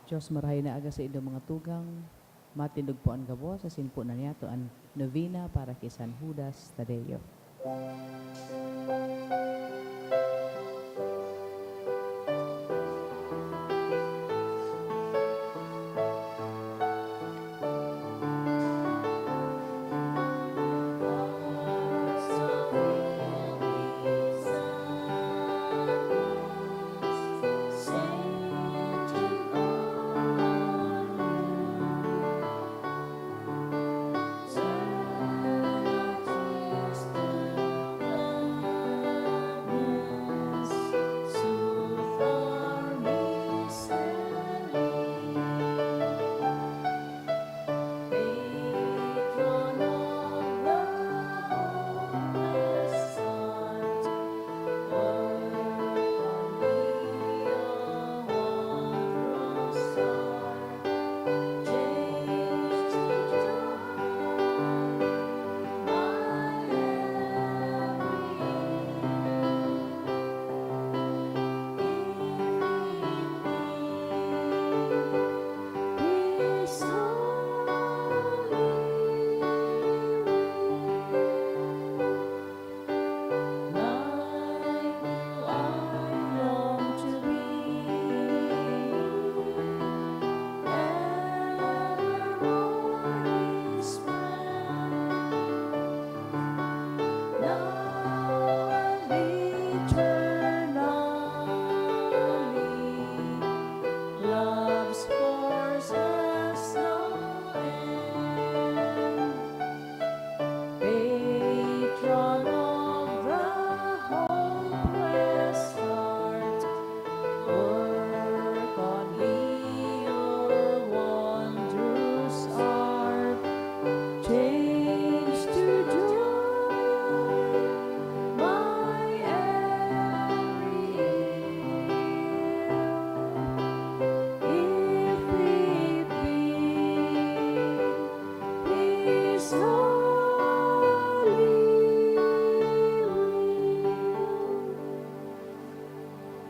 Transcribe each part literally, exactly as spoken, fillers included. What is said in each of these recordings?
Diyos, marahay na aga sa indong mga tugang. Matindog po an gabos, asin po na niyato an novena para ki San Judas Tadeo.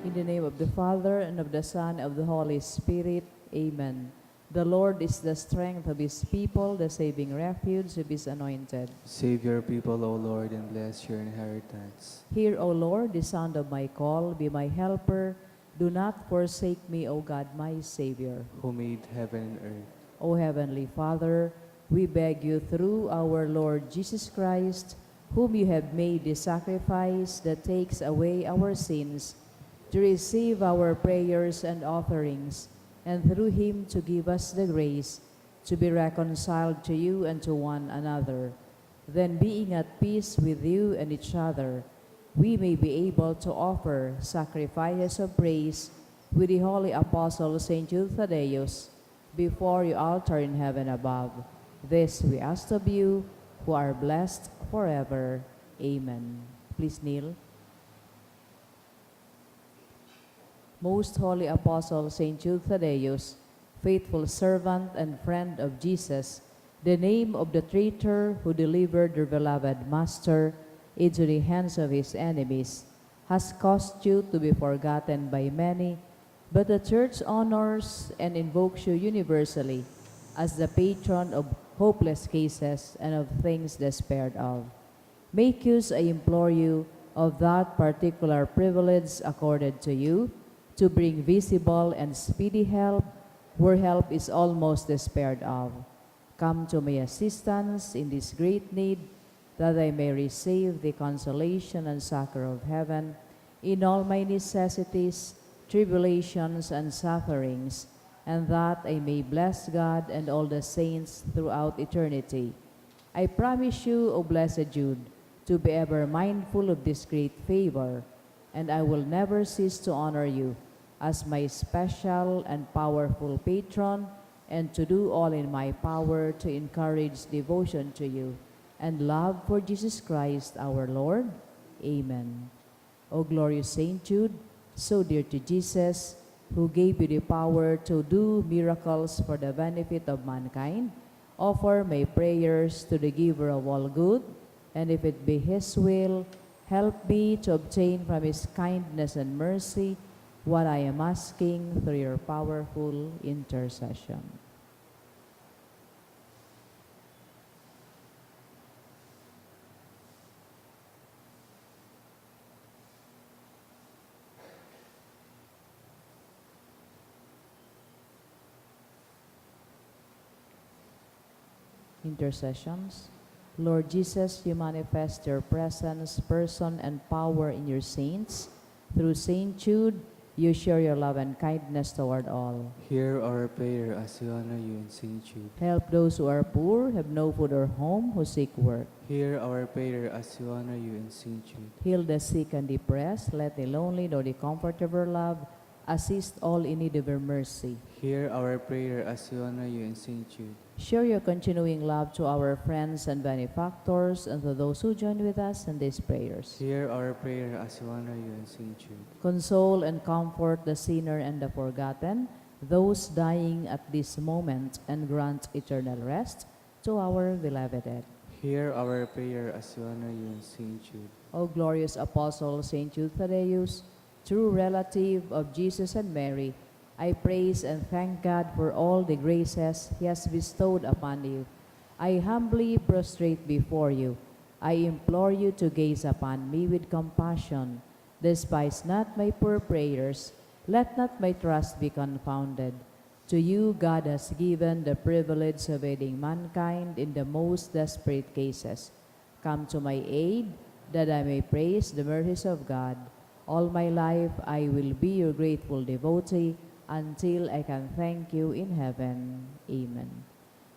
In the name of the Father, and of the Son, and of the Holy Spirit. Amen. The Lord is the strength of His people, the saving refuge of His anointed. Save your people, O Lord, and bless your inheritance. Hear, O Lord, the sound of my call, be my helper. Do not forsake me, O God, my Savior. Who made heaven and earth. O Heavenly Father, we beg you through our Lord Jesus Christ, whom you have made the sacrifice that takes away our sins, to receive our prayers and offerings, and through him to give us the grace to be reconciled to you and to one another. Then, being at peace with you and each other, we may be able to offer sacrifices of praise with the holy apostle Saint Jude Thaddeus before your altar in heaven above. This we ask of you, who are blessed forever. Amen. Please kneel. Most Holy Apostle Saint Jude Thaddeus, faithful servant and friend of Jesus, the name of the traitor who delivered your beloved Master into the hands of his enemies, has caused you to be forgotten by many, but the Church honors and invokes you universally as the patron of hopeless cases and of things despaired of. Make use, I implore you, of that particular privilege accorded to you to bring visible and speedy help where help is almost despaired of. Come to my assistance in this great need, that I may receive the consolation and succor of heaven in all my necessities, tribulations, and sufferings, and that I may bless God and all the saints throughout eternity. I promise you, O Blessed Jude, to be ever mindful of this great favor, and I will never cease to honor you as my special and powerful patron, and to do all in my power to encourage devotion to you and love for Jesus Christ our Lord. Amen. O glorious Saint Jude, so dear to Jesus, who gave you the power to do miracles for the benefit of mankind, offer my prayers to the Giver of all good, and if it be His will, help me to obtain from His kindness and mercy what I am asking through your powerful intercession. Intercessions. Lord Jesus, you manifest your presence, person, and power in your saints. Through Saint Jude, you share your love and kindness toward all. Hear our prayer as we honor you in Saint Jude. Help those who are poor, have no food or home, who seek work. Hear our prayer as we honor you in Saint Jude. Heal the sick and depressed, let the lonely know the comfort of your love, assist all in need of your mercy. Hear our prayer as we honor you in Saint Jude. Show your continuing love to our friends and benefactors and to those who join with us in these prayers. Hear our prayer as we honor you in Saint Jude. Console and comfort the sinner and the forgotten, those dying at this moment, and grant eternal rest to our beloved dead. Hear our prayer as we honor you in Saint Jude. O glorious Apostle Saint Jude Thaddeus, true relative of Jesus and Mary, I praise and thank God for all the graces He has bestowed upon you. I humbly prostrate before you. I implore you to gaze upon me with compassion. Despise not my poor prayers. Let not my trust be confounded. To you, God has given the privilege of aiding mankind in the most desperate cases. Come to my aid, that I may praise the mercies of God. All my life, I will be your grateful devotee until I can thank you in heaven. Amen.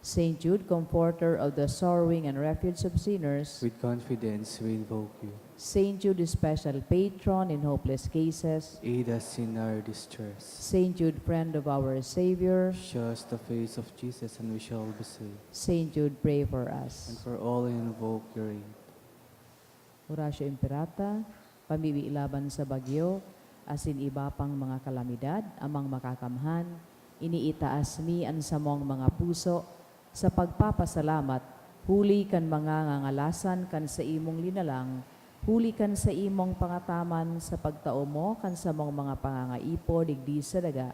Saint Jude, comforter of the sorrowing and refuge of sinners. With confidence we invoke you. Saint Jude, special patron in hopeless cases. Aid us in our distress. Saint Jude, friend of our Savior. Show us the face of Jesus and we shall be saved. Saint Jude, pray for us. And for all who invoke your aid. Oratio Imperata, pamibi laban sa bagyo, asin iba pang mga kalamidad, Amang Makakamhan, iniitaas mi an samong mga puso sa pagpapasalamat huli kan mga ngangalasan kan saimong linalang, huli kan saimong pangataman sa pagtao mo kan samong mga pangangaipo digdi sa daga,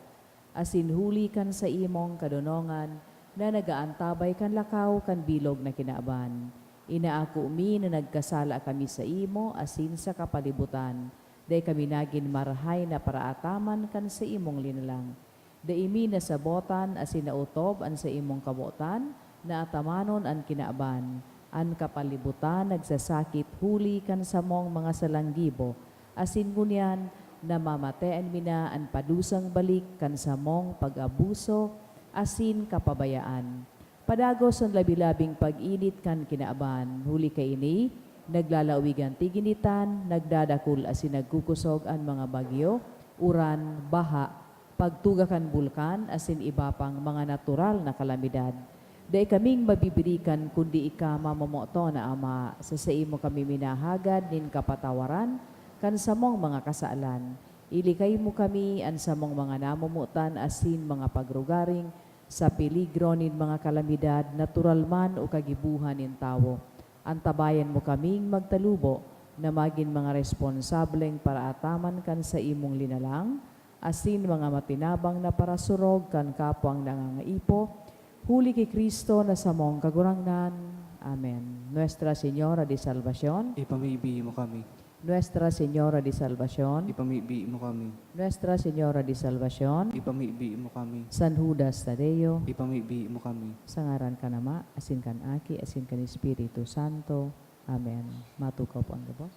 asin huli kan saimong kadonongan na nag-aantabay kan lakaw kan bilog na kinaban. Inaako mi na nagkasala kami saimo asin sa kapalibutan, dai kami nagin marahay na paraataman kan saimong linalang. Dai mi nasabotan asin naotob an saimong kamotan na atamanon an kinaban. An kapalibutan nagsasakit huli kan samong mga salang gibo, asin ngunyan namamatean mi na an padusang balik kan samong pag-abuso asin kapabayaan. Padagos an labi-labing pag-init kan kinaban, huli kaini, naglalawig an tiginitan, nagdadakul asin nagkukusog an mga bagyo, uran, baha, pagtuga kan bulkan asin iba pang mga natural na kalamidad. Dai kaming mabibirikan kundi ika, mamamoton na Ama, sa saimo kami minahagad nin kapatawaran kan samong mga kasalan. Ilikay mo kami, an samong mga namomotan asin mga pagrugaring, sa peligro nin mga kalamidad, natural man o kagibohan nin tawo. Antabayan mo kaming magtalubo na magin mga responsableng paraataman kan saimong linalang, asin mga matinabang na parasurog kan kapwang nangangaipo, huli ki Cristo na samong Kagurangnan. Amen. Nuestra Señora de Salvacion. Ipamibi mo kami. Nuestra Señora de Salvacion. Ipamibi mo kami. Nuestra Señora de Salvacion. Ipamibi mo kami. San Judas Tadeo. Ipamibi mo kami. Sa ngaran kan Ama, asin kan Aki, asin kan Espiritu Santo. Amen. Matukaw po ang gabos.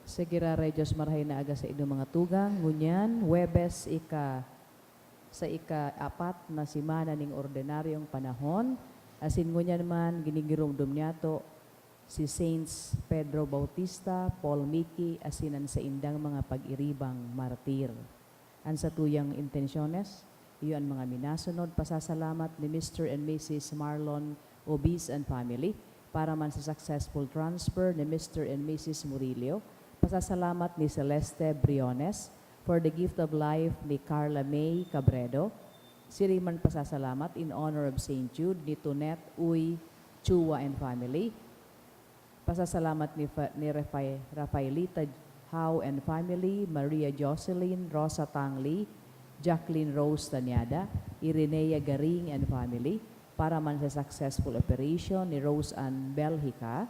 Sige, Raray Diyos, marahay na aga saindong mga tugang. Ngunyan, Huwebes, ika, sa ika-apat na semana ning ordinaryong panahon, asin ngunyan man, ginigiromdom niyato si Saints Pedro Bautista, Paul Miki, asin an saindang mga pag-iribang martir. An satuyang intensyones, iyo an mga minasunod: pasasalamat ni Mister and Missus Marlon Obis and family para man sa successful transfer ni Mister and Missus Murillo, pasasalamat ni Celeste Briones for the gift of life ni Carla May Cabredo, siring man pasasalamat in honor of Saint Jude ni Tonet Uy Chua and family, pasasalamat ni Fa-, ni Rafael, Rafaelita Hao and family, Maria Jocelyn, Rosa Tangli, Jacqueline Rose Tanyada, Irenea Garing and family, para man sa successful operation ni Rose Ann Belgica,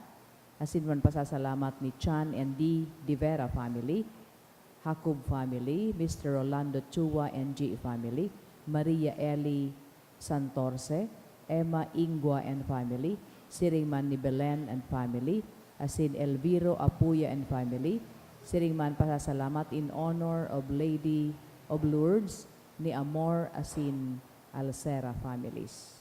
asin man pasasalamat ni Chan and Dee De Vera family, Jacob family, Mister Rolando Chua and G family, Maria Eli Santorce, Emma Ingua and family, siring man ni Belen and family, asin Elviro Apuya and family, siring man pasasalamat in honor of Lady of Lourdes ni Amor asin Alcera families.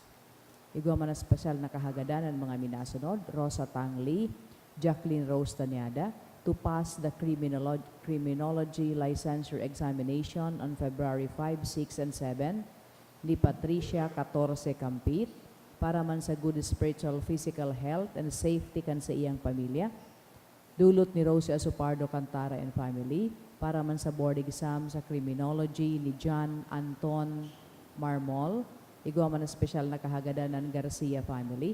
Igwa man na espesyal na kahagadan an mga minasunod: Rosa Tangli, Jacqueline Rose Tanyada, to pass the criminolo-, criminology licensure examination on February five, six, and seven, ni Patricia Catorce Campit, para man sa good spiritual, physical health and safety kan sa iyang pamilya. Dulot ni Rosie Asopardo Cantara and family, para man sa board exam sa criminology ni John Anton Marmol. Igwa man na espesyal na kahagadan an Garcia family.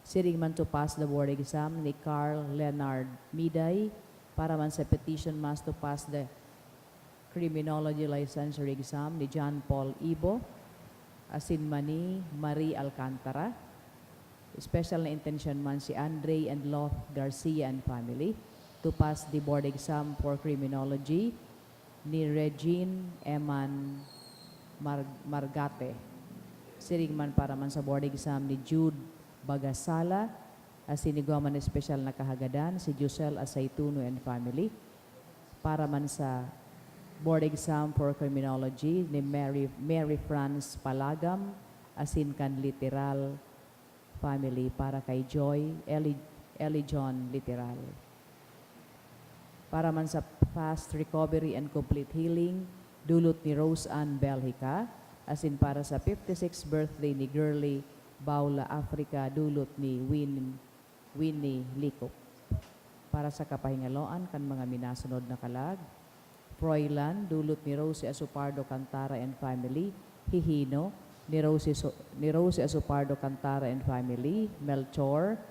Siring man to pass the board exam ni Carl Leonard Miday, para man sa petition mass to pass the criminology licensure exam ni John Paul Ibo, asin man ni Marie Alcantara. Special na intensyon man si Andre and Loth Garcia and family to pass the board exam for criminology ni Regine Eman Mar-, Margate. Siring man para man sa board exam ni Jude Bagasala, asin igwa man espesyal na kahagadan si Giselle Asaytuno and family, para man sa board exam for criminology ni Mary, Mary Franz Palagam, asin kan Literal family, para kay Joy Eli-, Elijon Literal. Para man sa fast recovery and complete healing, dulot ni Rose Ann Belgica, asin para sa fifty-sixth birthday ni Girly Baula Africa, dulot ni Win-, Winnie Licop. Para sa kapahingaloan kan mga minasunod na kalag: Froilan, dulot ni Rosie Asopardo Cantara and family; Hihino, ni Rosie So-, ni Rosie Asopardo Cantara and family; Melchor,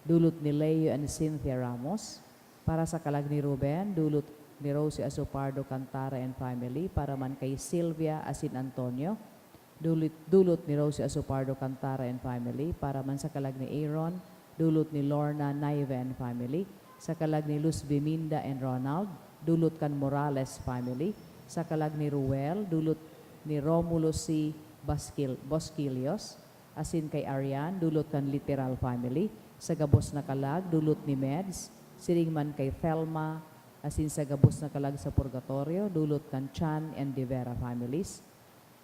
dulot ni Leo and Cynthia Ramos. Para sa kalag ni Ruben, dulot ni Rosie Asopardo Cantara and family, para man kay Sylvia asin Antonio, dulot, dulot ni Rosie Asopardo Cantara and family, para man sa kalag ni Aaron, dulot ni Lorna Naive and family, sa kalag ni Luz Biminda and Ronald, dulot kan Morales family, sa kalag ni Ruel, dulot ni Romulo C. Basquil-, Bosquilios, asin kay Arian, dulot kan Literal family, sa gabos na kalag, dulot ni Meds, siring man kay Thelma, asin sa gabos na kalag sa purgatorio, dulot kan Chan and De Vera families,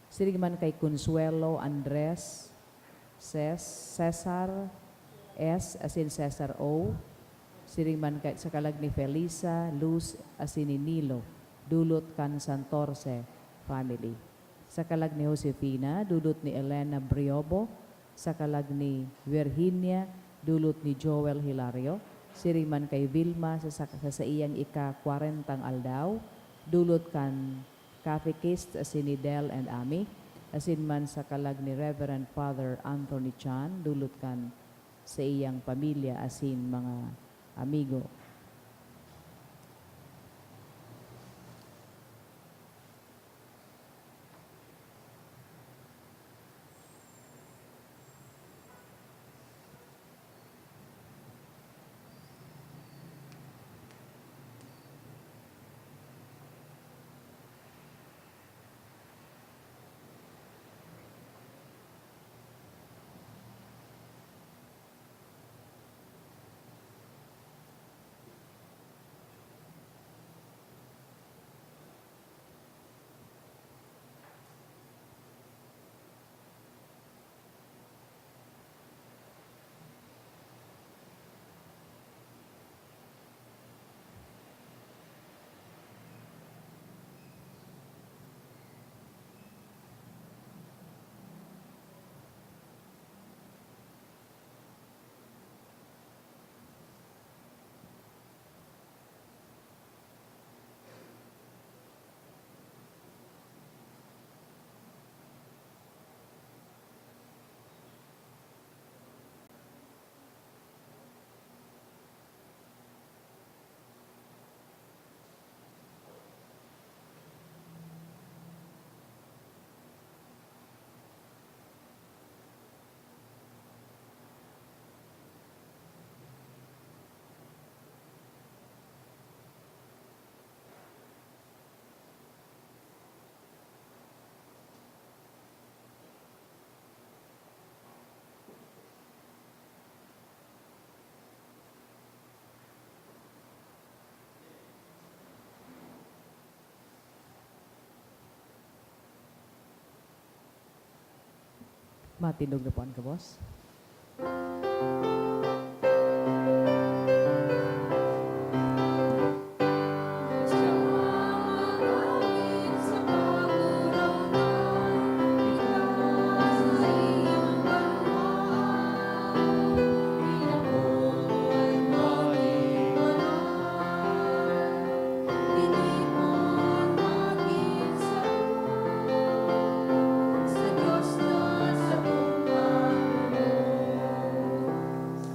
siring man kay Consuelo, Andres, Ces-, Cesar S., asin Cesar O., siring man kay, sa kalag ni Felisa, Luz, asin ni Nilo, dulot kan Santorce family. Sa kalag ni Josefina, dulot ni Elena Briobo. Sa kalag ni Virginia, dulot ni Joel Hilario. Siring man kay Vilma sa, sa, sa saiyang ika-kwarentang aldaw, dulot kan Catechist asin ni Del and Ami, asin man sa kalag ni Reverend Father Anthony Chan, dulot kan saiyang pamilya asin mga amigo. Matindog na po an gabos.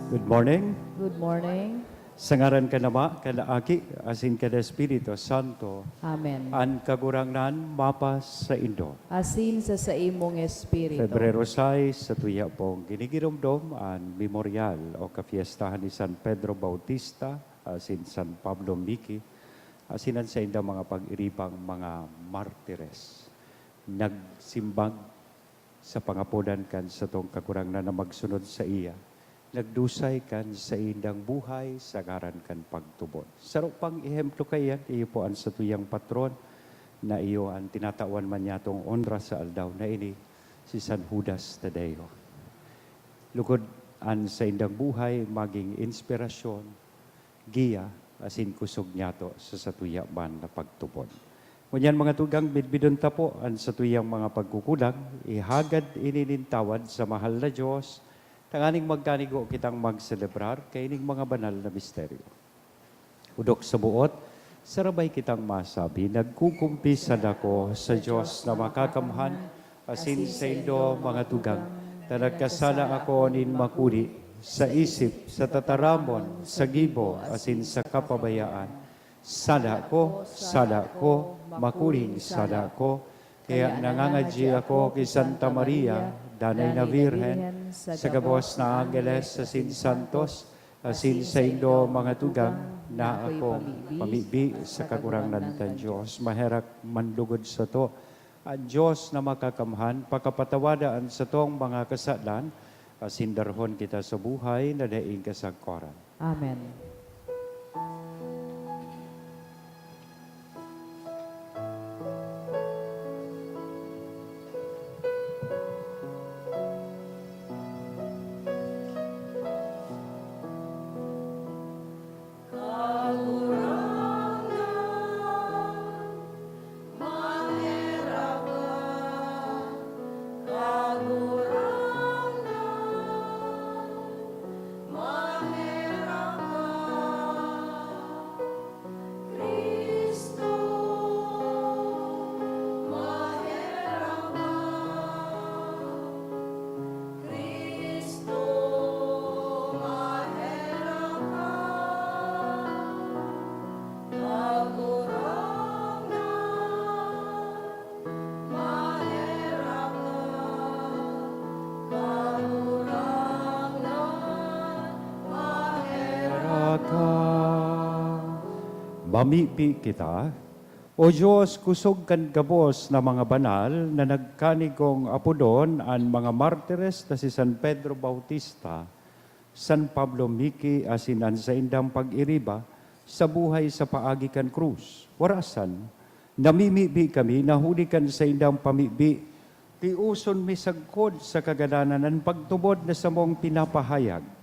Good morning. Good morning. Sa ngaran kan Ama, kan Aki, asin kan Espiritu Santo. Amen. An Kagurangnan mapasaindo. Asin sa saimong espiritu. Febrero sais, sa tuya pong ginigiromdom an memoryal o kafiestahan ni San Pedro Bautista asin San Pablo Miki, asin an saindang mga pag-iribang mga martires. Nagsimbag sa pangapodan kan satong Kagurangnan na magsunod saiya, nagdusay kan saindang buhay sa ngaran kan pagtubod. Saro pang ehemplo kaiyan, iyo po an satuyang patron na iyo an tinatawan man niyatong onra sa aldaw na ini, si San Judas Tadeo. Lugod an saindang buhay magin inspirasyon, giya, asin kusog niyato sa satuya man na pagtubod. Ngunyan, mga tugang, bidbidon ta po an satuyang mga pagkukulang, ihagad ini nin tawad sa mahal na Dios, tanganing magkanigo kitang magselebrar kaining mga banal na misteryo. Odok sa buot, sarabay kitang masabi, nagkukumpisal ako sa Dios na makakamhan, asin saindo, mga tugang, ta nagkasala ako nin makuri, sa isip, sa tataramon, sa gibo, asin sa kapabayaan. Sala ko, sala ko, makuring sala ko. Kaya nangangadyi ako ki Santa Maria, Danay na Birhen, sa gabos na anggeles asin santos, asin saindo, mga tugang, na akong pamibi sa Kagurangnan kan Dios. Maherak manlugod sato an Dios na makakamhan, pakapatawada an satong mga kasalan, asin darhon kita sa buhay na daing kasagkoran. Amen. Mamibi kita. O Dios, kusog kan gabos na mga banal na nagkanigong apodon an mga martires na si San Pedro Bautista, San Pablo Miki asin an saindang pag-iriba sa buhay sa paagi kan krus. Warasan, namimibi kami na huli kan saindang pamibi, tioson mi sagkod sa kagadanan an pagtubod na samong pinapahayag.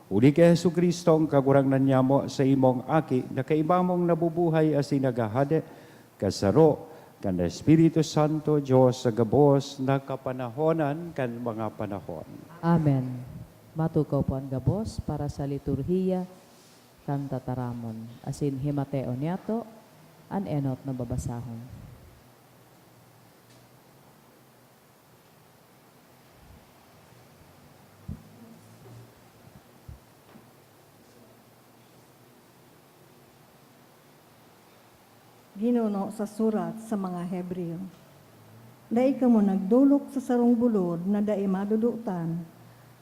Huli ki Jesu-Cristo, an Kagurangnan nyamo, sa imong Aki, na kaiba mong nabubuhay asin naghahade, kasaro kan Espiritu Santo, Dios sa gabos na kapanahonan kan mga panahon. Amen. Matukaw po an gabos para sa liturhiya kan tataramon, asin himateon niyato an enot na babasahon. Ginuno sa surat sa mga Hebreo. Dai kamo nagdolok sa sarong bulod na dai madudotan,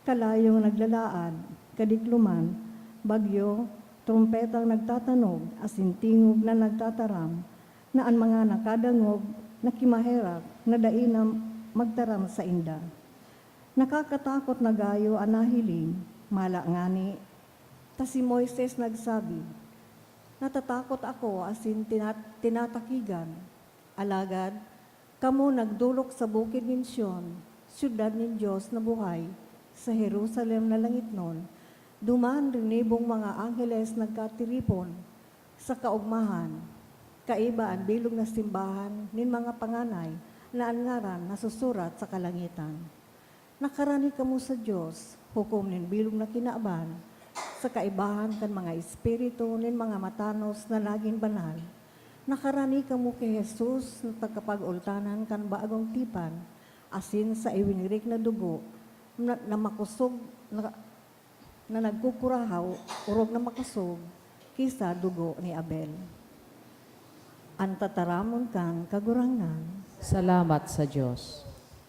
kalayong naglalaad, kadikloman, bagyo, trompetang nagtatanog, asin tingog na nagtataram, na an mga nakadangog nakimaherak na dai na magtaram sainda. Nakakatakot na gayo an nahiling, mala ngani ta si Moises nagsabi, "Natatakot ako asin tina-, tinatakigan." Alagad kamo nagdolok sa bukid nin Sion, syudad nin Dios na buhay, sa Jerusalem na langitnon, duman rinibong mga angheles nagkatiripon sa kaogmahan, kaiba an bilog na simbahan nin mga panganay na an ngaran nasusurat sa kalangitan. Nakarani kamo sa Dios, hukom nin bilog na kinaban, sa kaibahan kan mga espiritu nin mga matanos na nagin banal. Nakarani kamo ki Jesus na tagapagultanan kan bagong tipan, asin sa iwinirik na dugo na, na makosog na, na nagkukurahaw, orog na makosog ki sa dugo ni Abel. An tataramon kan Kagurangnan. Salamat sa Dios.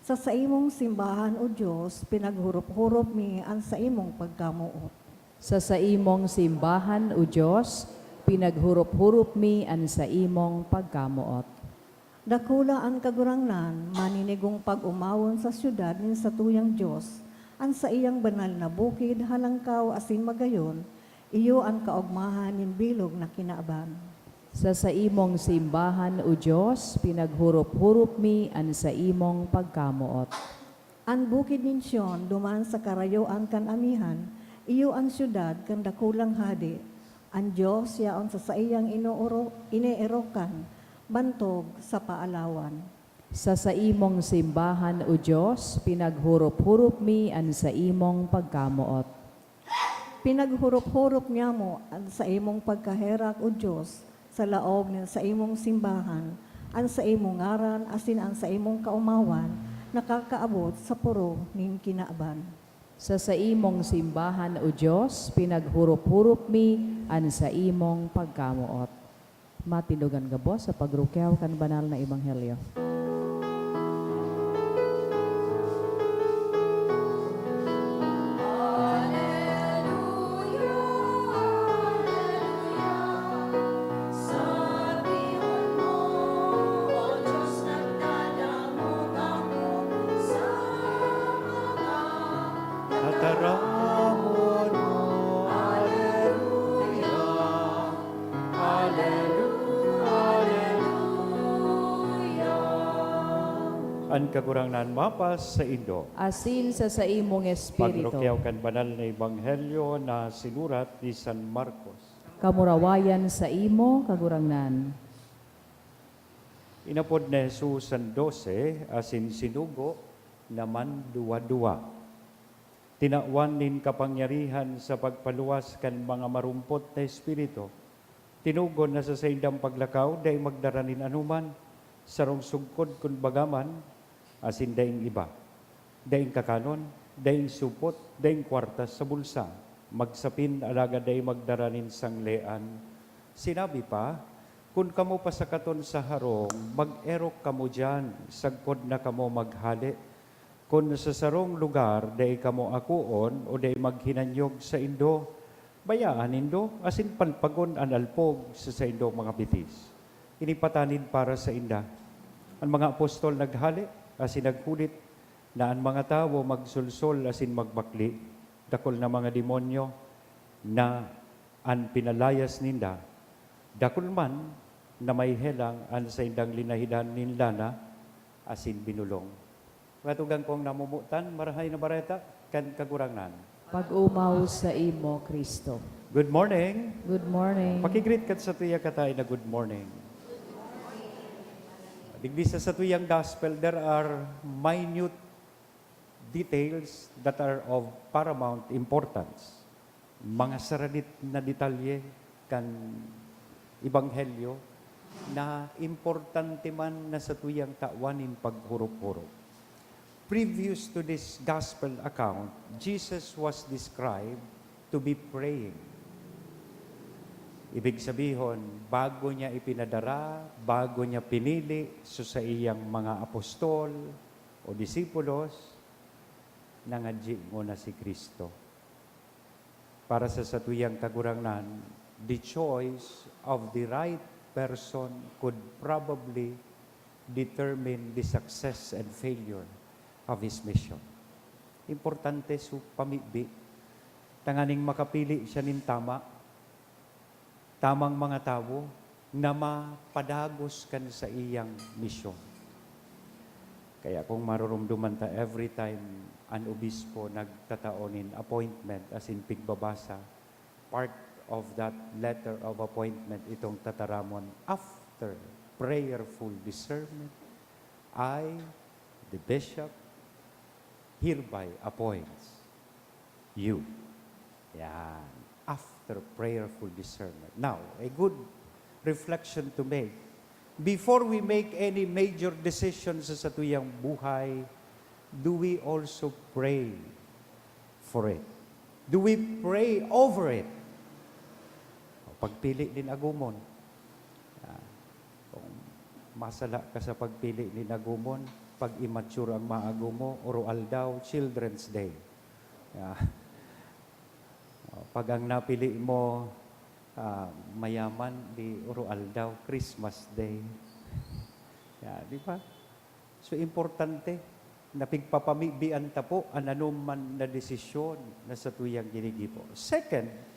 Sa saimong simbahan, O Dios, pinaghurop-hurop mi an saimong pagkamoot. Sa saimong simbahan, O Dios, pinaghurop-hurop mi an saimong pagkamoot. Dakula an Kagurangnan, maninigong pag-omawon sa syudad nin satuyang Dios, an saiyang banal na bukid, halangkaw asin magayon, iyo an kaogmahan nin bilog na kinaban. Sa saimong simbahan, O Dios, pinaghurop-hurop mi an saimong pagkamoot. An bukid nin Sion duman sa karayoan kan amihan, iyo an syudad kan dakulang hade. An Dios yaon sa saiyang inooro-, ineerokan, bantog sa paalawan. Sa saimong simbahan, O Dios, pinaghurop-hurop mi an saimong pagkamoot. Pinaghurop-hurop niamo an saimong pagkaherak, O Dios, sa laog nin saimong simbahan, an saimong ngaran asin an saimong kaomawan nakakaabot sa poro nin kinaban. Sa saimong simbahan, O Dios, pinaghurop-hurop mi an saimong pagkamoot. Matindog an gabos sa pagrukyaw kan banal na ebanghelyo. Tataramon mo. Aleluya. Aleluya. An Kagurangnan mapas saindo. Asin sa saimong espiritu. Pagrukyaw kan banal na ebanghelyo na sinurat ni San Marcos. Kamurawayan saimo, Kagurangnan. Inapod ni Jesus an dose asin sinugo na manduwa-duwa. Tinawan nin kapangyarihan sa pagpaluwas kan mga marumpot na espiritu. Tinugon na sa saindang paglakaw, dai magdara nin anoman, sarong sugkod kun baga man, asin daing iba. Daing kakanon, daing supot, daing kwarta sa bulsa. Magsapin, alagad dai magdara nin sanglean. Sinabi pa, "Kun kamo pasakaton sa harong, mag-erok kamo diyan, sagkod na kamo maghale. Kun sa sarong lugar dai kamo akoon o dai maghinanyog saindo, bayaan nindo asin palpagon an alpog sa saindong mga bitis." Ini patanid para sainda. An mga apostol naghale asin naghulit na an mga tawo magsolsol asin magbakle. Dakul na mga demonyo na an pinalayas ninda. Dakul man na may helang an saindang linahidan nin lana asin binulong. Mga tugang kong namomotan, Marahay na Bareta kan Kagurangnan. Pag-omaw saimo, Cristo. Good morning. Good morning. Paki-greet kan satuya kataed na good morning. Digdi sa satuyang gospel, there are minute details that are of paramount importance. Mga saradit na detalye kan ebanghelyo na importante man na satuyang tawan nin paghurop-hurop. Previous to this gospel account, Jesus was described to be praying. Ibig sabihon, bago niya ipinadara, bago niya pinili sa saiyang mga apostol o disipulos, nangadyi ngona si Cristo. Para sa satuyang Kagurangnan, the choice of the right person could probably determine the success and failure of his mission. Importante su pamibi, tanganing makapili siya nin tama, tamang mga tawo na mapadagos kan saiyang misyon. Kaya kung marurumduman ta, every time an obispo nagtatao nin appointment, as in pigbabasa, part of that letter of appointment itong tataramon, "After prayerful discernment, I, the bishop, hereby appoints you." Yan. After prayerful discernment. Now, a good reflection to make. Before we make any major decisions sa satuyang buhay, do we also pray for it? Do we pray over it? Pagpili nin agumon. Ah, kung masala ka sa pagpili nin agumon, pag immature ang maagom mo, oro aldaw, Children's Day. Ah, oh, pag ang napili mo, ah, mayaman, di oro aldaw, Christmas Day. Ya, di ba? So, importante na pigpapamibian ta po an anoman na desisyon na satuyang ginigibo. Second,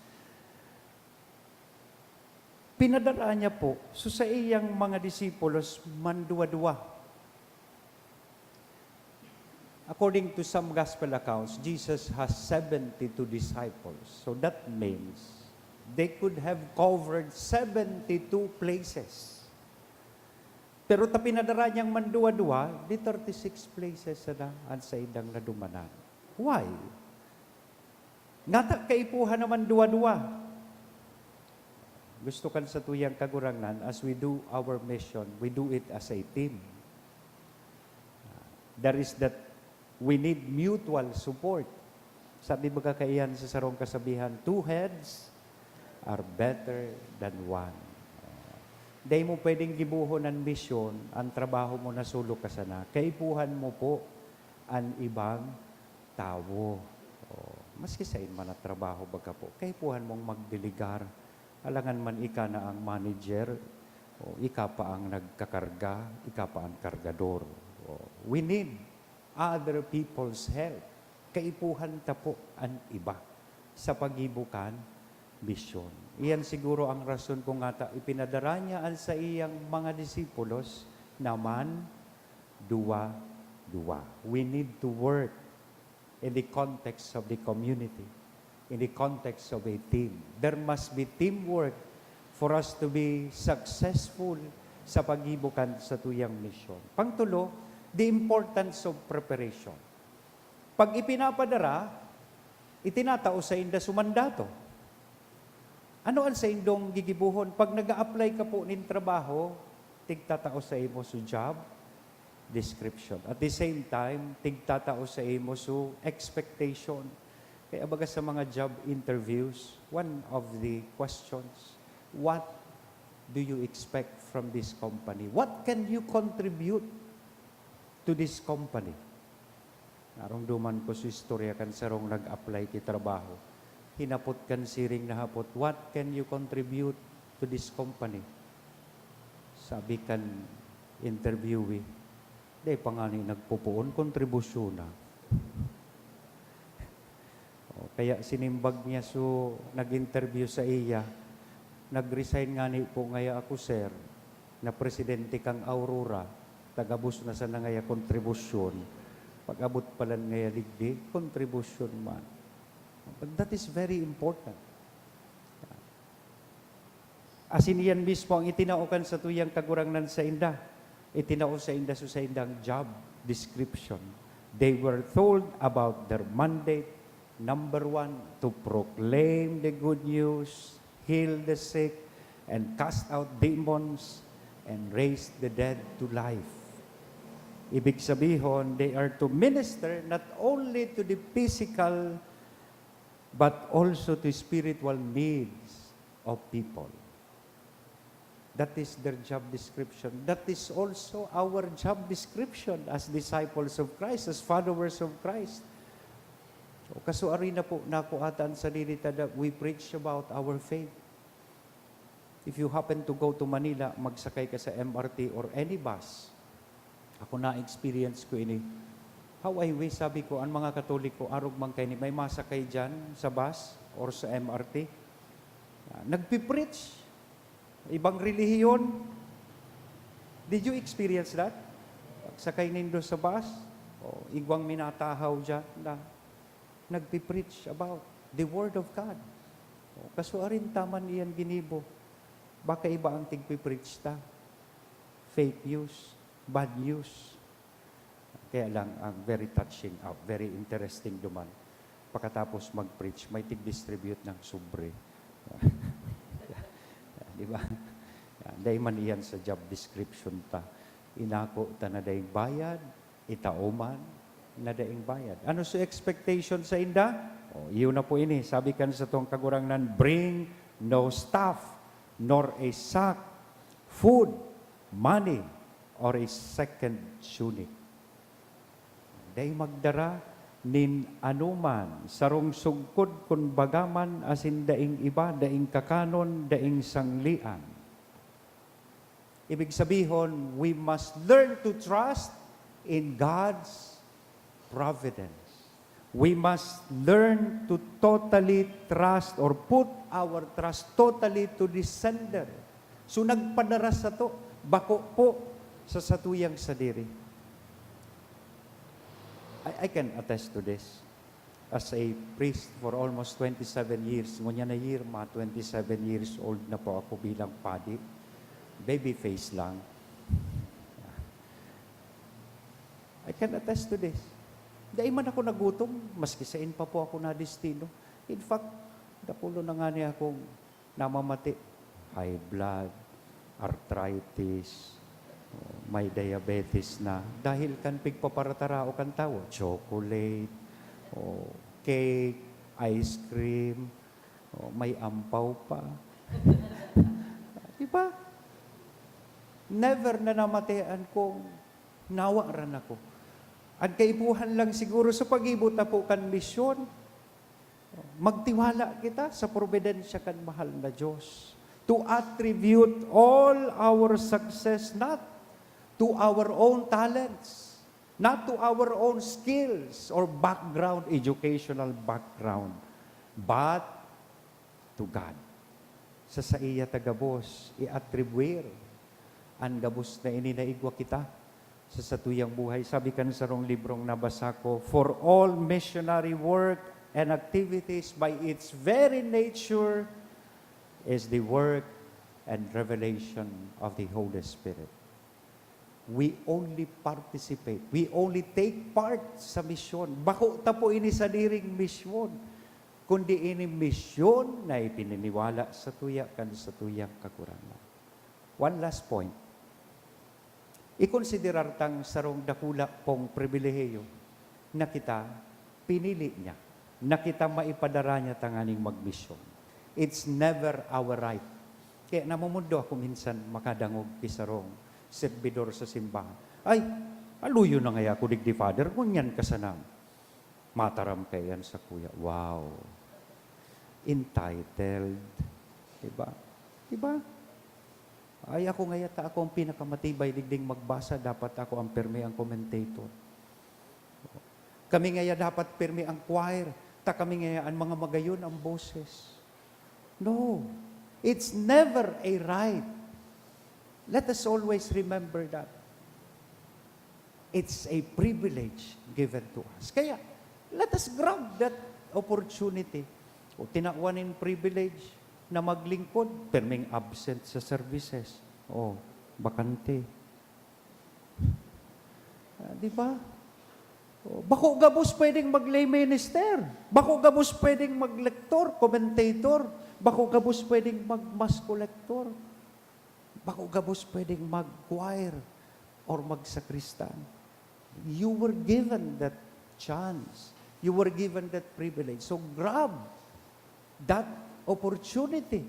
pinadara niya po so saiyang mga disipulos manduwa-duwa. According to some gospel accounts, Jesus has seventy-two disciples. So that means they could have covered seventy-two places. Pero ta pinadara niyang manduwa-duwa, di thirty-six places sana an saindang nadumanan. Why? Ngata kaipuhan na manduwa-duwa. Gusto kan satuyang Kagurangnan, as we do our mission, we do it as a team. There is that we need mutual support. Sabi baga kaiyan sa sarong kasabihan, "Two heads are better than one." Dai mo pwedeng gibohon an misyon, an trabaho mo na solo ka sana. Kaipuhan mo po an ibang tawo. O, maski saen man na trabaho baga po, kaipuhan mong magdelegar. Alangan man ika na ang manager, o ika pa ang nagkakarga, ika pa ang kargador. O, we need other people's help. Kaipuhan ta po an iba sa paggibo kan misyon. Iyan siguro ang rason kung ngata ipinadara niya an saiyang mga disipulos na manduwa-duwa. We need to work in the context of the community, in the context of a team. There must be teamwork for us to be successful sa paggibo kan satuyang misyon. Pangtulo, the importance of preparation. Pag ipinapadara, itinatao sainda so mandato. Ano an saindong gigibohon? Pag nag-a-apply ka po nin trabaho, tigtatao sa imo so job description. At the same time, tigtatao sa imo so expectation. Kaya baga sa mga job interviews, one of the questions, "What do you expect from this company? What can you contribute to this company?" Naromdoman ko sa istorya kan sarong nag-apply ki trabaho. Hinapot kan siring na hapot, "What can you contribute to this company?" Sabi kan interviewee, "Dai pa ngani nagpopoon, kontribusyona." O, kaya sinimbag niya so nag-interview saiya, "Nag-resign ngani po ngaya ako, sir, na presidente kang Aurora, ta gabos na sana ngaya kontribusyon. Pag-abot palan ngaya digdi, kontribusyon man." But that is very important. Asin iyan mismo ang itinao kan satuyang Kagurangnan sainda. Itinao sainda so saindang job description. They were told about their mandate. Number one, to proclaim the good news, heal the sick, and cast out demons, and raise the dead to life. Ibig sabihon, they are to minister not only to the physical, but also to spiritual needs of people. That is their job description. That is also our job description as disciples of Christ, as followers of Christ. So, kasuari na po, nakuha ta an sadiri ta that we preach about our faith. If you happen to go to Manila, magsakay ka sa M R T or any bus. Ako, na-experience ko ini. "How I wish," sabi ko, "an mga Katoliko, arog man kaini, may masakay diyan sa bus or sa M R T." Ah, nagpipreach. Ibang relihiyon. Did you experience that? Pagsakay nindo sa bus, o, igwang minatahaw diyan na nagpi-preach about the Word of God. O, kasuarin ta man iyan ginibo. Baka iba ang tigpi-preach ta. Fake news, bad news. Kaya lang, ang very touching, ah, very interesting duman. Pakatapos mag-preach, may tig-distribute ng sobre. Di ba? Yan, dai man iyan sa job description ta. Inako ta na daing bayad, itao man na daing bayad. Ano sa expectation sa inda? O, iyo na po ini. Sabi kan sa tuwang kagurangnan, "Bring no staff, nor a sack, food, money, or a second tunic." Dai magdara nin anoman, sarong sugkod kun baga man, asin daing iba, daing kakanon, daing sanglian. Ibig sabihon, we must learn to trust in God's providence. We must learn to totally trust or put our trust totally to the sender. So, nagpadara sato, bako po sa satuyang sadiri. I, I can attest to this. As a priest for almost twenty-seven years, ngunyan na year, mga twenty-seven years old na po ako bilang padi. Baby face lang. I can attest to this. Dai man ako nagutom, maski sain pa po ako nadestino. In fact, dakulo na ngani akong namamati. High blood, arthritis, o, may diabetes na. Dahil kan pigpaparatara o kan tawo, chocolate, o, cake, ice cream, o, may ampaw pa. Di ba? Never na namatian kong nawaran ako. An kaipuhan lang siguro sa pag-ibot na po kan misyon, magtiwala kita sa probidensiya kan mahal na Dios. To attribute all our success not to our own talents, not to our own skills or background, educational background, but to God. Sa saiya ta gabos i-atribuir an gabos na ini na igwa kita sa satuyang buhay. Sabi kan sarong librong nabasa ko, "For all missionary work and activities by its very nature is the work and revelation of the Holy Spirit." We only participate, we only take part sa misyon. Bako ta po ini sadiring misyon, kundi ini misyon na ipininiwala satuya kan satuyang Kagurangnan. One last point. Ikonsiderar tang sarong dakula pong pribilehiyo na kita pinili niya, na kita maipadara niya tanganing magmisyon. It's never our right. Kaya namumundo ako minsan makadangog ki sarong serbidor sa simbahan, "Ay, aluyo na ngaya ako digdi, Father, ngunyan ka sana mataram kaiyan sakuya." Wow! Entitled. Diba? Diba? "Ay, ako ngaya ta ako ang pinakamatibay digding magbasa, dapat ako ang pirmi ang commentator. Kami ngaya dapat pirmi ang choir, ta kami ngaya an mga magayon ang boses." No, it's never a right. Let us always remember that. It's a privilege given to us. Kaya, let us grab that opportunity. O tinawan nin privilege na maglingkod, pirming absent sa services. O, bakante. Ah, di ba? O, bako gabos pwedeng mag-lay minister. Bako gabos pwedeng mag-lector, commentator. Bako gabos pwedeng mag-mass collector. Bako gabos pwedeng mag-choir or magsakristan. You were given that chance. You were given that privilege. So grab that opportunity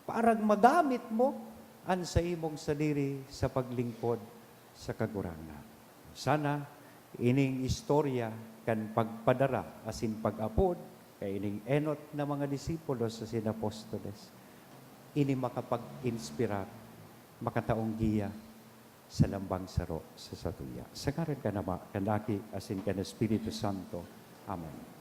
para magamit mo an saimong sadiri sa paglingkod sa Kagurangnan. Sana ining istorya kan pagpadara asin pag-apod kaining enot na mga disipulos asin apostoles, ini makapag-inspirar, makataong giya sa lambang saro sa satuya. Sa ngaran kan Ama, kan Aki, asin kan Espiritu Santo. Amen.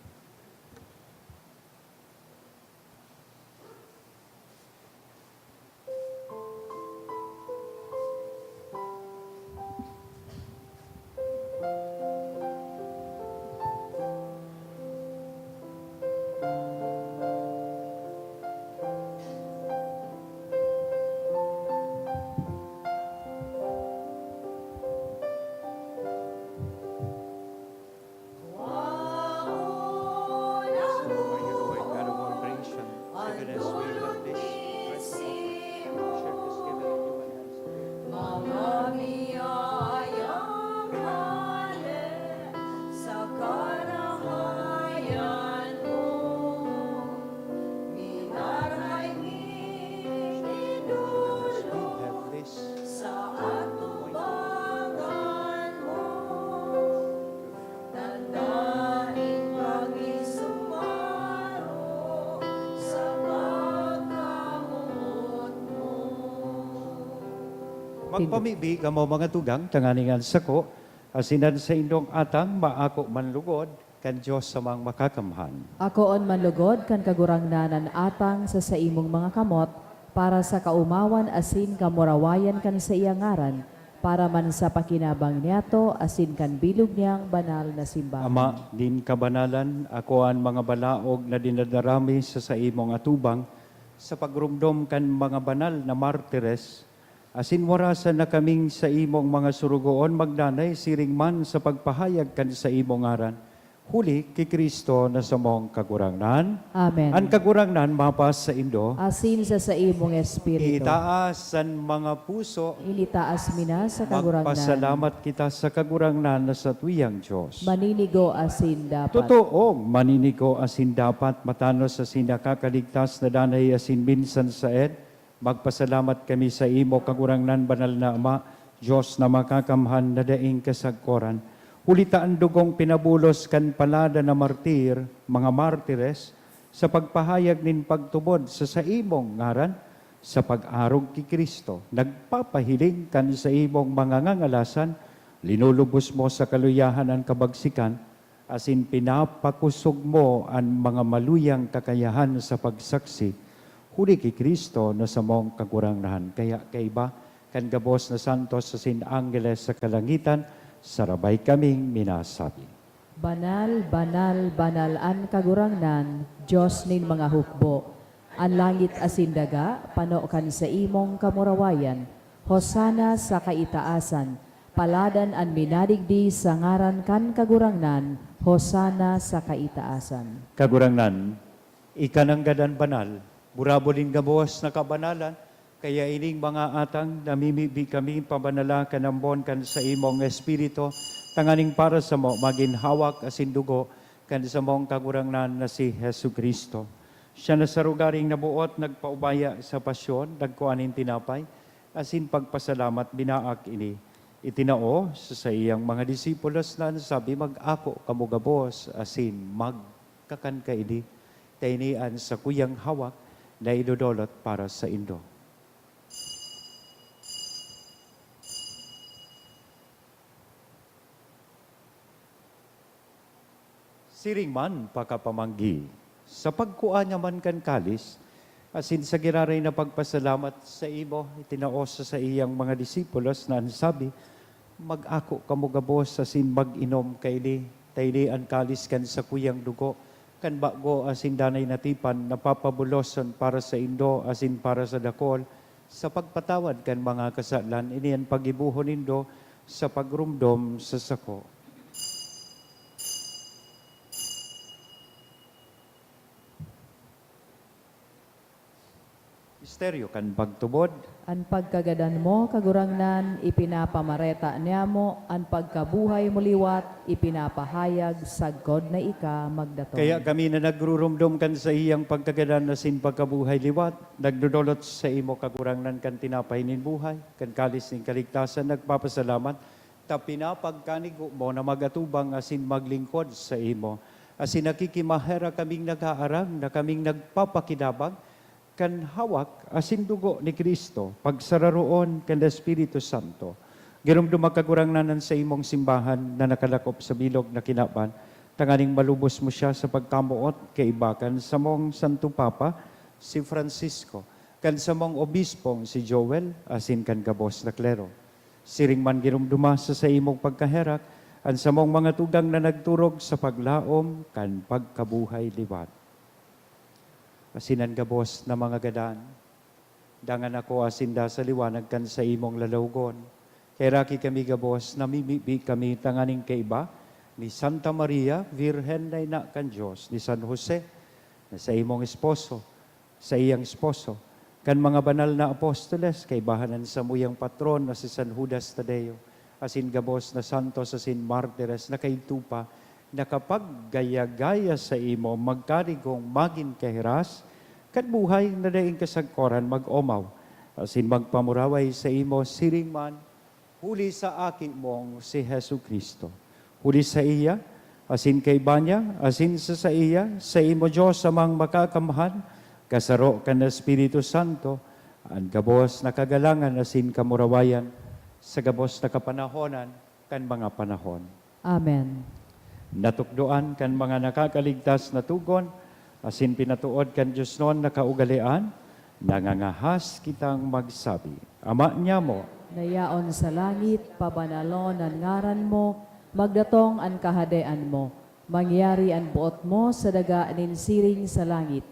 Pagpamibi kamo, mga tugang, tanganing an sako asin an saindong atang maako man lugod kan Dios Amang Makakamhan. Akoon man lugod kan Kagurangnan an atang sa saimong mga kamot, para sa kaomawan asin kamurawayan kan saiyang ngaran, para man sa pakinabang niyato asin kan bilog niyang banal na simbahan. Ama nin kabanalan, akoa an mga balaog na dinadara mi sa saimong atubang, sa pagromdom kan mga banal na martires, asin warasan na kaming saimong mga sorogoon magdanay siring man sa pagpahayag kan saimong ngaran, huli ki Cristo na samong Kagurangnan. Amen. An Kagurangnan mapasaindo. Asin sa saimong espiritu. Itaas an mga puso. Initaas mi na sa Kagurangnan. Magpasalamat kita sa Kagurangnan na satuyang Dios. Maninigo asin dapat. Totoong maninigo asin dapat, matanos asin nakakaligtas na danay asin minsan saen, magpasalamat kami saimo, Kagurangnan, banal na Ama, Dios na makakamhan na daing kasagkoran. Huli ta an dugong pinabulos kan palada na martir, mga martires, sa pagpahayag nin pagtubod sa saimong ngaran, sa pag-arog ki Cristo, nagpapahiling kan saimong mga ngangalasan, linulubos mo sa kaluyahan an kabagsikan, asin pinapakosog mo an mga maluyang kakayahan sa pagsaksi, huli ki Cristo na samong Kagurangnan. Kaya kaiba kan gabos na santos asin anggeles sa kalangitan, sarabay kaming minasabi, "Banal, banal, banal an Kagurangnan, Dios nin mga hukbo. An langit asin daga pano kan saimong kamurawayan. Hosana sa kaitaasan! Paladan an minadigdi sa ngaran kan Kagurangnan! Hosana sa kaitaasan!" Kagurangnan, ika nanggad an banal, burabod nin gabos na kabanalan, kaya ining mga atang, namimibi kami pabanala kan ambon kan saimong Espiritu, tanganing para samo magin hawak asin dugo kan samong Kagurangnan na si Jesu-Cristo. Siya na sa rogaring naboot nagpaubaya sa pasyon, nagkua nin tinapay, asin pagpasalamat, binaak ini, itinao sa saiyang mga disipulos na an sabi, "Mag-ako kamo gabos asin magkakan kaini, ta ini an sakuyang hawak na idodolot para saindo." Siring man pakapamanggi, sa pagkua niya man kan kalis, asin sa giraray na pagpasalamat saimo, itinao sa saiyang mga disipulos na an sabi, "Mag-ako kamo gabos asin mag-inom kaini, ta ini an kalis kan sakuyang dugo kan bago asin danay na tipan na papabuloson para saindo asin para sa dakul, sa pagpatawad kan mga kasalan. Ini an paggibohon nindo sa pagromdom sa sako." Misteryo kan pagtubod. An pagkagadan mo, Kagurangnan, ipinapamareta niamo, an pagkabuhay mo liwat, ipinapahayag sagkod na ika magdatong. Kaya kami na nagruromdom kan saiyang pagkagadan asin pagkabuhay liwat, nagdodolot saimo, Kagurangnan, kan tinapay nin buhay, kan kalis nin kaligtasan, nagpapasalamat, ta pinapagkanigo mo na mag-atubang asin maglingkod saimo. Asin nakikimaherak kaming nag-aarang na kaming nagpapakinabang kan hawak asin dugo ni Cristo, pagsararoon kan Espiritu Santo. Giromdoma, Kagurangnan, an saimong simbahan na nakalakop sa bilog na kinaban, tanganing malubos mo siya sa pagkamoot kaiba kan samong Santo Papa, si Francisco, kan samong obispong si Joel, asin kan gabos na klero. Siring man giromdoma sa saimong pagkaherak an samong mga tugang na nagturog sa paglaom kan pagkabuhay liwat. Asin an gabos na mga gadan, dangan akoa sinda sa liwanag kan saimong lalawogon. Kaheraki kami gabos, namimibi kami tanganing kaiba ni Santa Maria, Virgen na ina kan Dios, ni San Jose, na saimong esposo, saiyang esposo, kan mga banal na apostoles, kaibahan an samuyang patron na si San Judas Tadeo, asin gabos na santos asin martires na kaidto pa nakapaggaya-gaya saimo, magkarigong magin kahiras kan buhay na daing kasagkoran, mag-omaw asin magpamuraway saimo siring man huli sa Aki mong si Jesu-Cristo. Huli saiya, asin kaiba niya, asin sa saiya, saimo, Dios Amang Makakamhan, kasaro kan Espiritu Santo, an gabos na kagalangan asin kamurawayan, sa gabos na kapanahonan kan mga panahon. Amen. Natukdoan kan mga nakakaligtas na tugon, asin pinatood kan diosnon na kaugalean, nangangahas kitang magsabi, Ama niamo, na yaon sa langit, pabanalon an ngaran mo, magdatong an kahadean mo, mangyari an boot mo sa daga nin siring sa langit.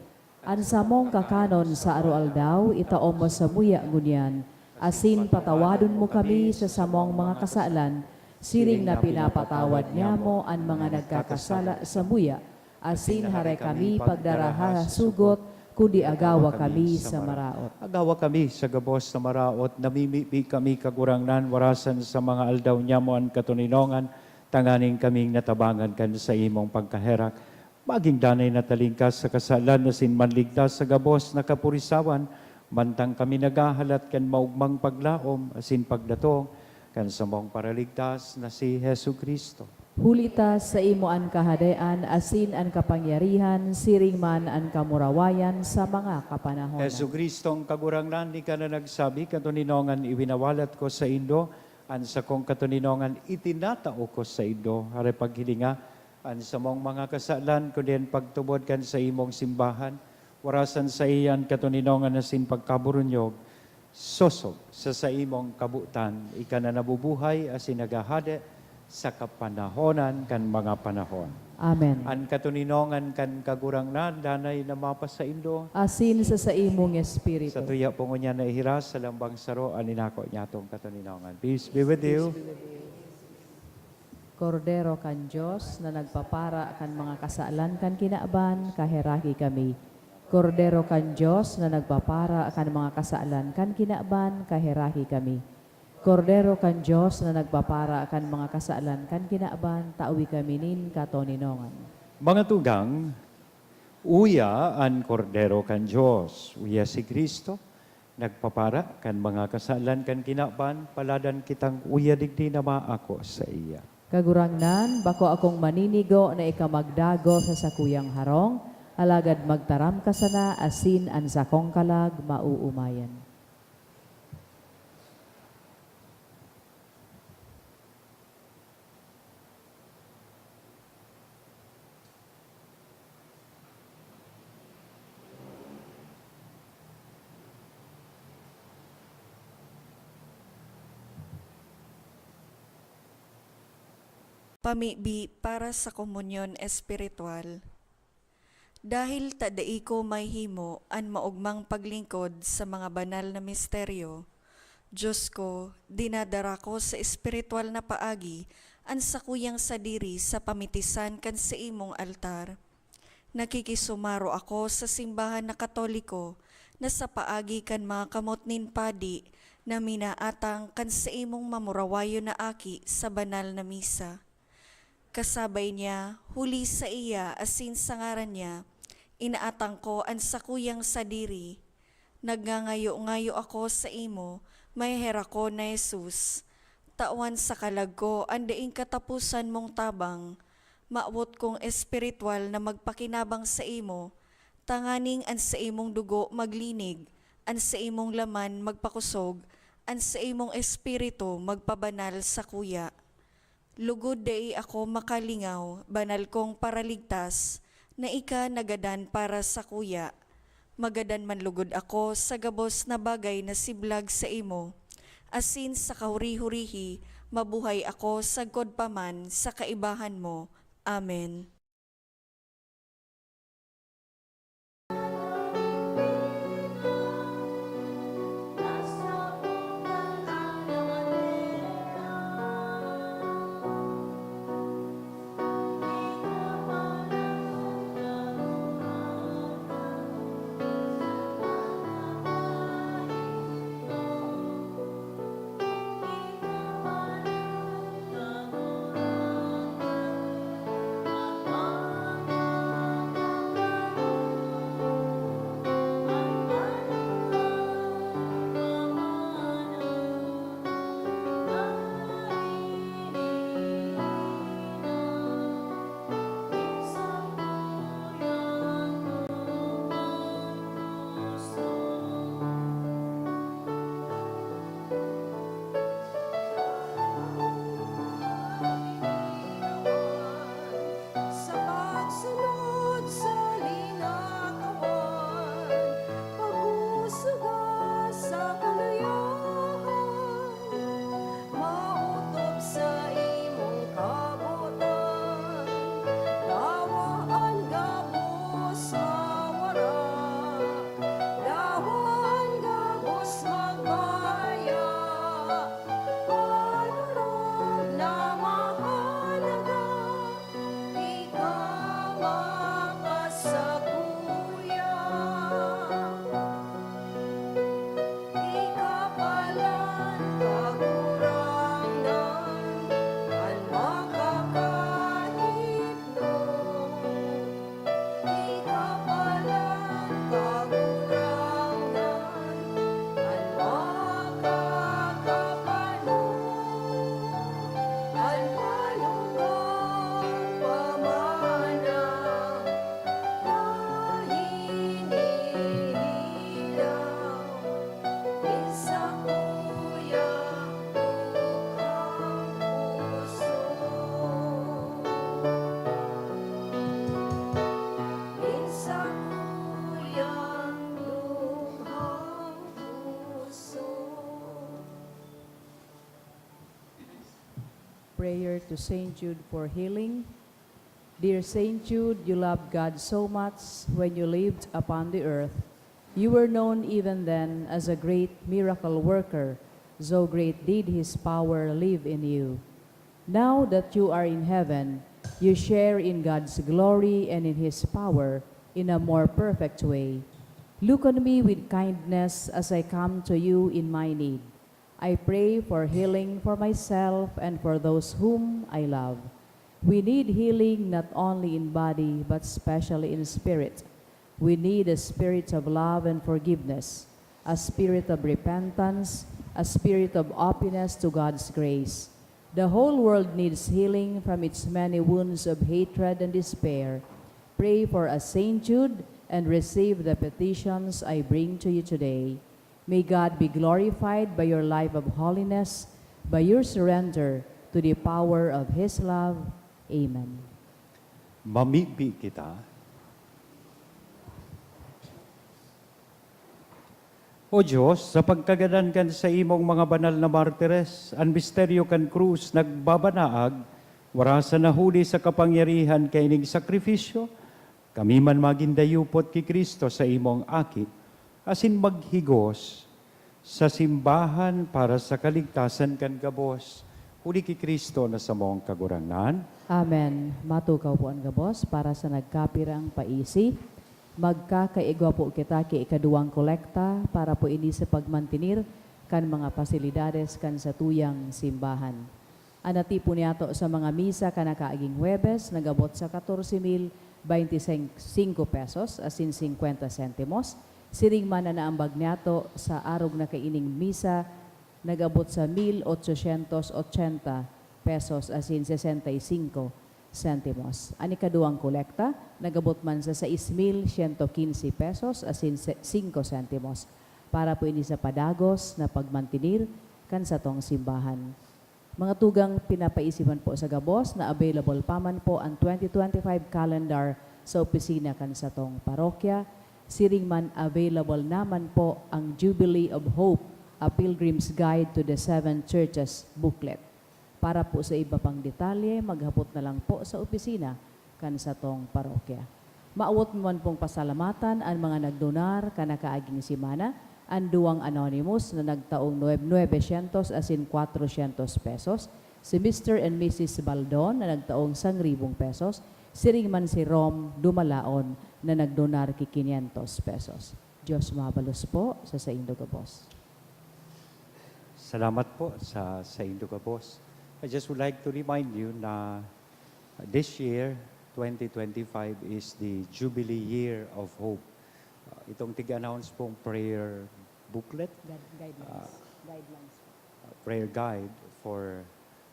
An samong kakanon sa aroaldaw, itao mo samuya ngunyan, asin patawadon mo kami sa samong mga kasalan, siring na pinapatawad niamo an mga nagkakasala samuya, asin hare kami pagdaraha sa sugot, kundi agawa kami sa maraot. Agawa kami sa gabos na maraot, namimibi kami, Kagurangnan, warasan sa mga aldaw niamo an katoninongan, tanganing kaming natabangan kan saimong pagkaherak, magin danay na talingkas sa kasalan asin manligtas sa gabos na kapurisawan, mantang kami naghahalat kan maogmang paglaom asin pagdatong kan samong Paraligtas na si Jesu-Cristo. Huli ta saimo an kahadean asin an kapangyarihan siring man an kamurawayan sa mga kapanahonan. Jesu-Cristong Kagurangnan, ika na nagsabi, "Katoninongan iwinawalat ko saindo, an sakong katoninongan itinatao ko saindo." Hare paghilinga, an samong mga kasalan, kundi an pagtubod kan saimong simbahan, warasan saiya an katoninongan asin pagkaburunyog, sosog sa saimong kabotan, ika na nabubuhay asin naghahade sa kapanahonan kan mga panahon. Amen. An katoninongan kan Kagurangnan danay na mapasaindo. Asin sa saimong espiritu. Sa tuya po ngunyan na ihiras sa lambang saro an inako niyatong katoninongan. Peace be with you. Kordero kan Dios na nagpapara kan mga kasalan kan kinaban, kaheraki kami. Kordero kan Dios na nagpapara kan mga kasalan kan kinaban, kaheraki kami. Kordero kan Dios na nagpapara kan mga kasalan kan kinaban, tawi kami nin katoninongan. Mga tugang, uya an Kordero kan Dios, uya si Cristo, nagpapara kan mga kasalan kan kinaban, paladan kitang uya digdi na maako saiya. Kagurangnan, bako akong maninigo na ika magdagos sa sakuyang harong, alagad magtaram ka sana asin an sakong kalag maoomayan. Pamibi para sa komunyon espiritual. Dahil ta dai ko mahimo an maogmang paglingkod sa mga banal na misteryo, Dios ko, dinadara ko sa espiritual na paagi an sakuyang sadiri sa pamitisan kan saimong altar. Nakikisumaro ako sa simbahan na Katoliko na sa paagi kan mga kamot nin padi na minaatang kan saimong mamurawayon na aki sa banal na misa. Kasabay niya, huli saiya asin sa ngaran niya, inaatang ko an sakuyang sadiri. Nagngangayo-ngayo ako saimo, maheherakon na Jesus, tawan sa kalag ko an daing kataposan mong tabang. Mawot kong espiritual na magpakinabang saimo, tanganing an saimong dugo maglinig, an saimong laman magpakosog, an saimong espiritu magpabanal sakuya. Lugod dai ako makalingaw, banal kong Paraligtas, na ika nagadan para sakuya. Magadan man lugod ako sa gabos na bagay na siblag saimo, asin sa kahuri-hurihi mabuhay ako sagkod pa man sa kaibahan mo. Amen. Prayer to Saint Jude for healing. Dear Saint Jude, you loved God so much when you lived upon the earth. You were known even then as a great miracle worker, so great did his power live in you. Now that you are in heaven, you share in God's glory and in his power in a more perfect way. Look on me with kindness as I come to you in my need. I pray for healing for myself and for those whom I love. We need healing not only in body, but especially in spirit. We need a spirit of love and forgiveness, a spirit of repentance, a spirit of openness to God's grace. The whole world needs healing from its many wounds of hatred and despair. Pray for us, Saint Jude, and receive the petitions I bring to you today. May God be glorified by your life of holiness, by your surrender to the power of His love. Amen. Mamibi kita. O Diyos, sa pagkagadan kan saimong mga banal na martires, an misteryo kan krus nagbabanaag, wara sa nahuli sa kapangyarihan kaining sakrifisyo, kami man magin dayupot ki Cristo sa imong Aki, asin maghigos sa simbahan para sa kaligtasan kan gabos, huli ki Cristo na samong Kagurangnan. Amen. Matukaw po an gabos para sa nagkapirang paisi. Magkakaigwa po kita ki ikaduwang kolekta para po ini sa pagmantenir kan mga pasilidades kan satuyang simbahan. An natipon niyato sa mga misa kan nakaaging Huwebes nag-abot sa katorse mil baynti singko pesos asin singkwenta sentimos. Siring man an naambag niyato sa arog na kaining misa nag-abot sa mil otsosyentos otsenta pesos asin sesenta y singko sentimos. An ikaduwang kolekta nag-abot man sa sais mil siyento kinse pesos asin se-, singko sentimos. Para po ini sa padagos na pagmantenir kan satong simbahan. Mga tugang, pinapaisi man po sa gabos na available pa man po an twenty twenty-five calendar sa opisina kan satong parokya. Siring man, available naman po ang Jubilee of Hope, A Pilgrim's Guide to the Seven Churches booklet. Para po sa iba pang detalye, maghapot na lang po sa opisina kan satong parokya. Maawot mi man pong pasalamatan an mga nagdonar kan nakaaging semana, an duwang anonymous na nagtaong nueb-, nuebesyentos asin kwatrosyentos pesos, si Mister and Missus Baldon na nagtaong sangribong pesos, siring man si Rom Dumalaon na nagdonar ki kinyentos pesos. Diyos mabalos po sa saindo gabos. Salamat po sa saindo gabos. I just would like to remind you na this year, twenty twenty-five, is the Jubilee Year of Hope. Uh, itong tig-announce pong prayer booklet, Guid-, guidelines. Ah. Guidelines. Prayer guide for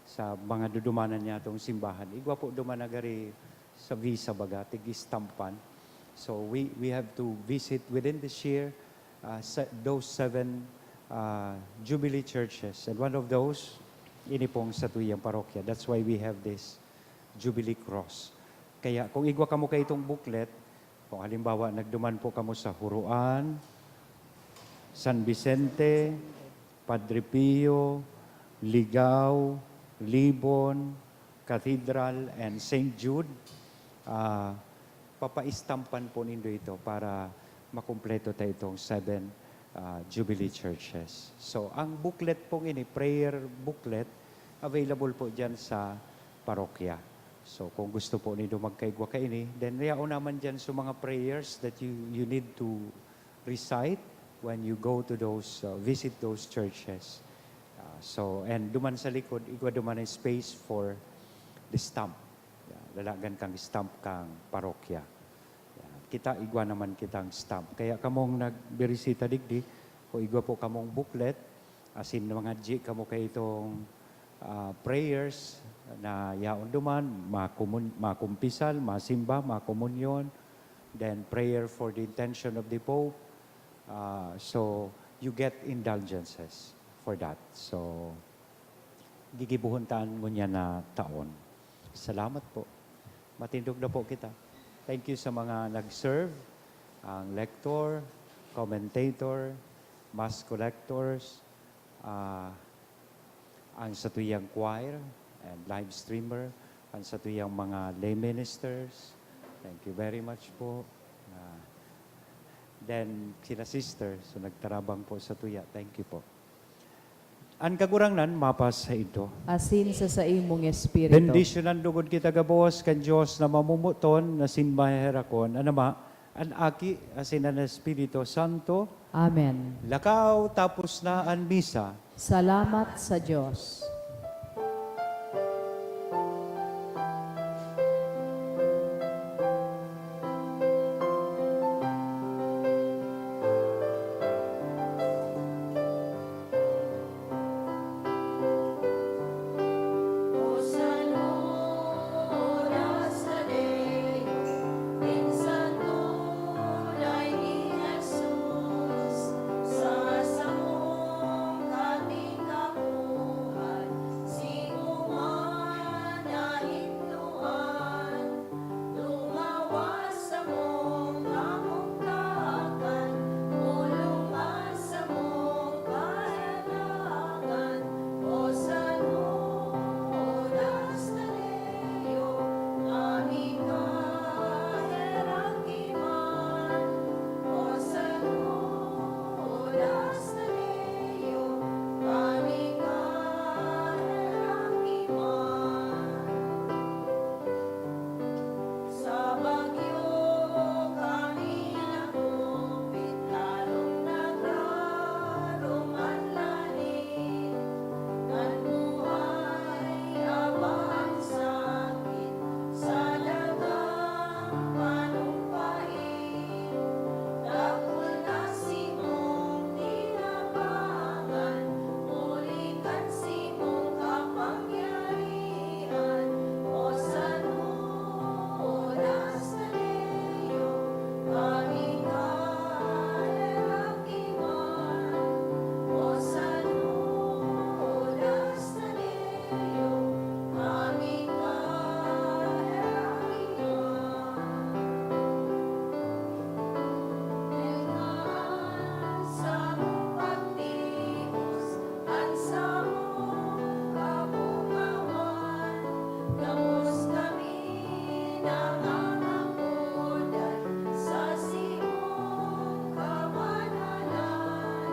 sa mga dudumanan niyatong simbahan. Igwa po duman na gari sa visa baga, tig-istampan. So we, we have to visit within this year, uh, se-, those seven, uh, Jubilee churches. And one of those, ini pong satuyang parokya. That's why we have this Jubilee Cross. Kaya kung igwa kamo kaitong booklet, kung halimbawa nagduman po kamo sa Huroan, San Vicente, Padre Pio, Ligao, Libon, Cathedral, and Saint Jude, ah, papaistampan po nindo ito para makumpleto ta itong seven, ah, Jubilee Churches. So, ang booklet pong ini, prayer booklet, available po dyan sa parokya. So, kung gusto po nindo magkaigwa kaini, then yaon naman dyan sa mga prayers that you, you need to recite when you go to those, uh, visit those churches. Uh, so, and duman sa likod, igwa duman ang space for the stamp. Yeah, lalagan kang stamp kang parokya. Yeah, kita, igwa naman kitang stamp. Kaya kamong nagbirisita digdi, kung igwa po kamong booklet, asin mangadyi kamo kaitong, ah, prayers na yaon duman, makumun-, makumpisal, masimba, makomunyon, then prayer for the intention of the Pope. Ah, so, you get indulgences for that. So, gigibohon ta an ngunyan na taon. Salamat po. Matindog na po kita. Thank you sa mga nag-serve, ang lector, commentator, mass collectors, ah, ang satuyang choir, and live streamer, ang satuyang mga lay ministers. Thank you very much po. Ah, then, sila sister, so nagtarabang po satuya. Thank you po. An Kagurangnan mapasaindo. Asin sa saimong espiritu. Bendisyonan lugod kita gabos kan Dios na mamomoton, asin maheherakon, an Ama, an Aki, asin an Espiritu Santo. Amen. Lakaw, tapos na an misa. Salamat sa Dios. Lumawas samong kamugtakan, bulungan samong kahelagan, o San Judas Tadeo, kami kaheraki man, o San Judas Tadeo, kami kaheraki man. Sa bagyo kami nagkupit, lalong nagrarom an langit. An buhay, aba, an sakit, sa dagang panumpain. Dakul na simong tinabangan, huli kan simong kapangyarihan, o San Judas Tadeo, kami kaheraki man, o San Judas Tadeo, kami kaheraki man. Dai an samong pagtibos, an samong kabugawan, gabos kami nangangapodan sa simong kabanalan.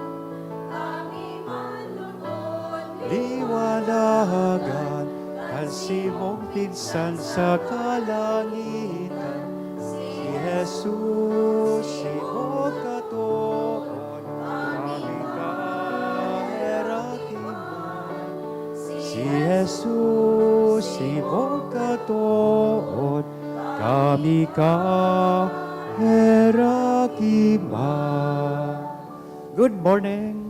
Kami man lugod liwanagan kan simong pinsan sa kalangitan, si Jesus, si Katoon, kami kaheraki man. Si Jesus, si Katoon, kami kaheraki man. Good morning.